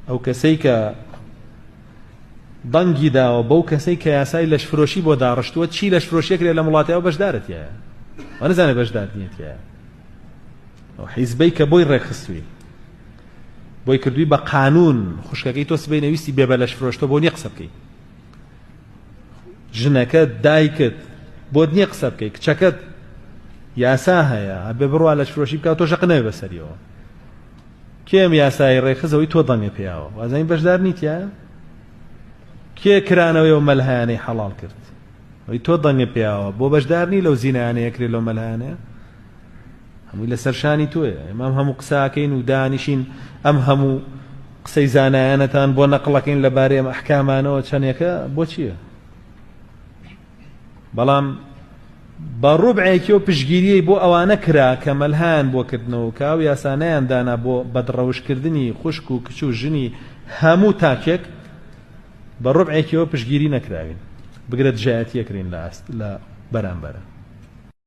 ئەو کەسەی کە دەنگی داوە بەو کەسەی کە یاسای لەشفرۆشی بۆ داڕشتووە چی لەشفرۆشیەک لە لەم وڵاتەوە بەشدارە تایە وانزانێ بەشدار نییە تایە ئەو حیزبەی کە بۆی ڕێکخستووی بۆی کردووی بە قانون خوشکەکەی تۆ سبەی نەویستی بێ بە لەشفرۆشتۆ بۆ نییە قسە بکەی ژنەکەت دایکت بۆت نییە قسە بکەی کچەکەت یاسا هەیە ئەبێ بڕوا لەشفرۆشی بکات تۆ شەق نەبێ بەسەریەوە کێ ئەم یاسای ڕێکخست ئەوەی تۆ دەنگە پێیاوە وازانی بەشدار نیتە کێ کرانەوەی ئەو مەلهایانەی حەڵاڵ کرد ئەوەی تۆ دەنگە پێیاوە بۆ بەشدار نی لەو زینایانەیە کرێ لەو مەلهایانەیە هەمووی لەسەر شانی تۆیە ئێمە هەموو قساکەین و دانیشین ئەم هەموو قسەی زانایانەتان بۆ نەقڵەکەین لەبارەی ئەم ئەحکامانەوە چەندێکە بۆ چییە بەڵام بە ڕوبعێکی و پشتگیریی بۆ ئەوانە کرا کە مەلهایان بۆ کردنەوە کە ئەو یاسانەیان دانا بۆ بەدڕەوشتکردنی خوشک و کچ و ژنی هەموو تاکێک بە ڕوبعێکیەوە پشتگیری نەکراوین بگرە دژایەتی ئەکرین لە ئاست لە بەرامبەرە.